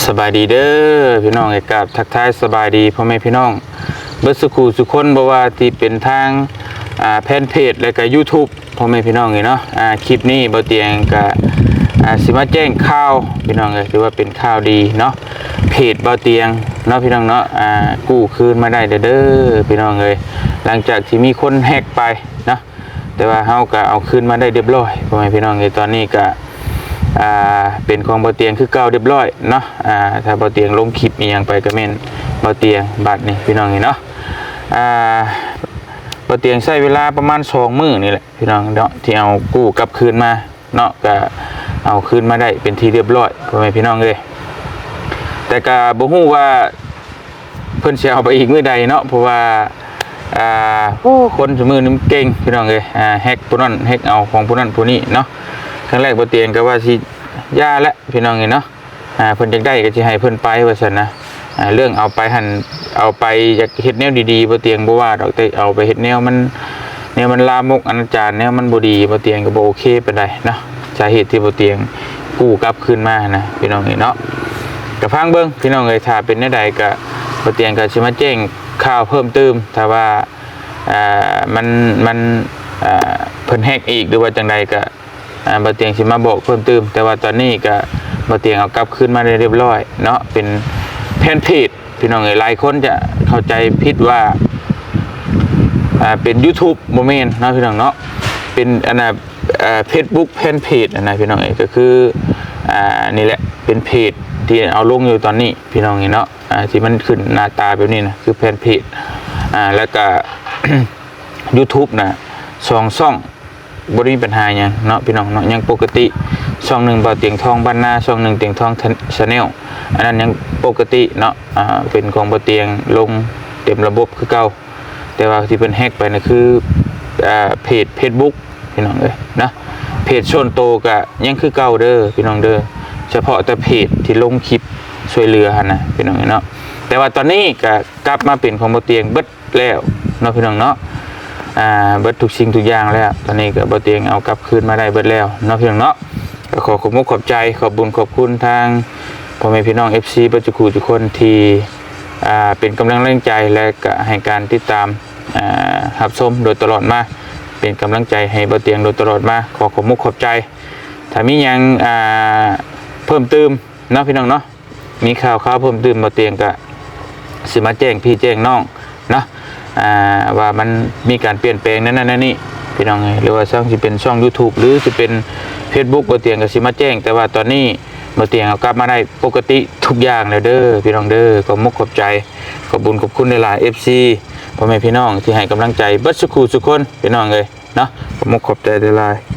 ສະບາຍດີເດີພີ່ນ້ອງເອີຍ ກາບທັກທາຍສະບາຍດີພໍ່ແມ່ພີ່ນ້ອງເບິດສູ່ຄູ່ສູ່ຄົນ ບໍ່ວ່າຊິເປັນທາງ ອ່າ ແຟນເພຈ ແລະກະ YouTube ພໍ່ແມ່ພີ່ນ້ອງເອີຍເນາະ. ອ່າ ຄລິບນີ້ບ່າວຕຽງກະ ອ່າ ຊິມາແຈ້ງຂ່າວພີ່ນ້ອງເອີຍ ຖືວ່າເປັນຂ່າວດີເນາະ ເພຈບ່າວຕຽງເນາະ ພີ່ນ້ອງເນາະ ອ່າ ກູ້ຄືນມາໄດ້ແລ້ວເດີພີ່ນ້ອງເອີຍ ຫຼັງຈາກທີ່ມີຄົນແຮັກໄປເນາະ ແຕ່ວ່າເຮົາກະເອົາຄືນມາໄດ້ຮຽບຮ້ອຍ ພໍ່ແມ່ພີ່ນ້ອງເອີຍ. ຕອນນີ້ກະ ອ່າ ເປັນຂອງບ່າວຕຽງຄືເກົ່າຮຽບຮ້ອຍເນາະ. ອ່າ ຖ້າບ່າວຕຽງລົງຄລິບອີ່ຫຍັງໄປກະແມ່ນບ່າວຕຽງບາດນີ້ ພີ່ນ້ອງເອີຍເນາະ. ອ່າ ບ່າວຕຽງໃຊ້ເວລາປະມານສອງມື້ນີ້ແຫຼະ ພີ່ນ້ອງເນາະ ທີ່ເອົາກູ້ກັບຄືນມາເນາະ ກະເອົາຄືນມາໄດ້ເປັນທີ່ຮຽບຮ້ອຍ ພໍ່ແມ່ພີ່ນ້ອງເອີຍ. ແຕ່ກະບໍ່ຮູ້ວ່າເພິ່ນຊິເອົາໄປອີກມື້ໃດເນາະ ເພາະວ່າ ອ່າ ໂອ້ ຄົນຊຸມື້ນີ້ມັນເກັ່ງ ພີ່ນ້ອງເອີຍ. ອ່າ ແຮັກຜູ້ນັ້ນ ແຮັກເອົາຂອງຜູ້ນັ້ນຜູ້ນີ້ເນາະ. ຄັ້ງແລກບ່າວຕຽງກະວ່າຊິຢ່າແຫຼະ ພີ່ນ້ອງເອີຍເນາະ. ອ່າ ເພິ່ນຢາກໄດ້ກະຊິໃຫ້ເພິ່ນໄປວ່າຊັ້ນນະ. ອ່າ ເລື່ອງເອົາໄປຫັ້ນ ເອົາໄປຢາກເຮັດແນວດີໆ ບ່າວຕຽງບໍ່ວ່າດອກ ແຕ່ເອົາໄປເຮັດແນວມັນ ແນວມັນລາມົກອະນາຈານ ແນວມັນບໍ່ດີ ບ່າວຕຽງກະບໍ່ໂອເຄປານໃດເນາະ. ສາເຫດທີ່ບ່າວຕຽງກູ້ກັບຄືນມານະ ພີ່ນ້ອງເອີຍເນາະ. ກະຟັງເບິ່ງ ພີ່ນ້ອງເອີຍ ຖ້າເປັນແນວໃດກະ ບ່າວຕຽງກະຊິມາແຈ້ງຂ່າວເພີ່ມຕື່ມ ຖ້າວ່າ ອ່າ ມັນ ມັນ ອ່າ ເພິ່ນແຮັກອີກ ຫຼືວ່າຈັ່ງໃດກະ ອ່າ ບ່າວຕຽງຊິມາບອກເພີ່ມຕື່ມ. ແຕ່ວ່າຕອນນີ້ກະ ບ່າວຕຽງເອົາກັບຄືນມາໄດ້ຮຽບຮ້ອຍເນາະ ເປັນແຟນເພຈ ພີ່ນ້ອງເອີຍ. ຫຼາຍຄົນຈະເຂົ້າໃຈຜິດວ່າ ອ່າ ເປັນ YouTube ບໍ່ແມ່ນເນາະ ພີ່ນ້ອງເນາະ ເປັນອັນນ່າ ເອີ Facebook ແຟນເພຈຫັ້ນນະ ພີ່ນ້ອງເອີຍ. ກະຄື ອ່າ ນີ້ແຫຼະ ເປັນເພຈທີ່ເອົາລົງຢູ່ຕອນນີ້ ພີ່ນ້ອງເອີຍເນາະ. ອ່າ ທີ່ມັນຂຶ້ນໜ້າຕາແບບນີ້ນະ ຄືແຟນເພຈ ອ່າ ແລ້ວກະ YouTube ນະ ສອງຊ່ອງ ບໍ່ໄດ້ມີບັນຫາຫຍັງເນາະ ພີ່ນ້ອງເນາະ ຍັງປົກກະຕິ. ຊ່ອງໜຶ່ງບ່າວຕຽງທອງບ້ານນາ ຊ່ອງໜຶ່ງຕຽງທອງ Channel ອັນນັ້ນຍັງປົກກະຕິເນາະ. ອ່າ ເປັນຂອງບ່າວຕຽງລົງເຕັມລະບົບຄືເກົ່າ ແຕ່ວ່າທີ່ເພິ່ນແຮັກໄປນະຄື ອ່າ ເພຈ Facebook ພີ່ນ້ອງເອີຍເນາະ. ເພຈສ່ວນໂຕກະຍັງຄືເກົ່າເດີພີ່ນ້ອງເດີ ສະເພາະແຕ່ເພຈທີ່ລົງຄລິບຊ່ວຍເຫຼືອຫັ້ນນະ ພີ່ນ້ອງເອີຍເນາະ. ແຕ່ວ່າຕອນນີ້ກະກັບມາເປັນຂອງບ່າວຕຽງເບິດ ແລ້ວເນາະ ພີ່ນ້ອງເນາະ. ອ່າ ເບິດທຸກສິ່ງທຸກຢ່າງແລ້ວ ຕອນນີ້ກະບ່າວຕຽງເອົາກັບຄືນມາໄດ້ເບິດແລ້ວເນາະ ພີ່ນ້ອງເນາະ. ກະຂໍຂອບມຸກຂອບໃຈ ຂອບບຸນຂອບຄຸນທາງພໍ່ແມ່ພີ່ນ້ອງ ເອັຟຊີ ເບິດສູ່ຄູ່ທຸກຄົນທີ່ ອ່າ ເປັນກຳລັງແຮງໃຈ ແລະກະໃຫ້ການຕິດຕາມ ອ່າ ຮັບຊົມໂດຍຕະຫຼອດມາ ເປັນກຳລັງໃຈໃຫ້ບ່າວຕຽງໂດຍຕະຫຼອດມາ ຂໍຂອບມຸກຂອບໃຈ. ຖ້າມີຫຍັງ ອ່າ ເພີ່ມຕື່ມເນາະ ພີ່ນ້ອງເນາະ ມີຂ່າວຄາວເພີ່ມຕື່ມ ບ່າວຕຽງກະຊິມາແຈ້ງພີ່ແຈ້ງນ້ອງເນາະ ອ່າ ວ່າມັນມີການປ່ຽນແປງແນວນັ້ນແນວນີ້ ພີ່ນ້ອງເອີຍ. ຫຼືວ່າຊ່ອງ ຊິເປັນຊ່ອງ YouTube ຫຼືຊິເປັນ Facebook ບ່າວຕຽງກະຊິມາແຈ້ງ. ແຕ່ວ່າຕອນນີ້ບ່າວຕຽງເອົາກັບມາໄດ້ປົກກະຕິທຸກຢ່າງແລ້ວເດີ ພີ່ນ້ອງເດີ. ຂອບມຸກຂອບໃຈ ຂອບບຸນຂອບຄຸນຫຼາຍໆ ເອັຟຊີ ພໍ່ແມ່ພີ່ນ້ອງທີ່ໃຫ້ກຳລັງໃຈເບິດສູ່ຄູ່ສູ່ຄົນ ພີ່ນ້ອງເອີຍເນາະ. ຂອບມຸກຂອບໃຈຫຼາຍໆ.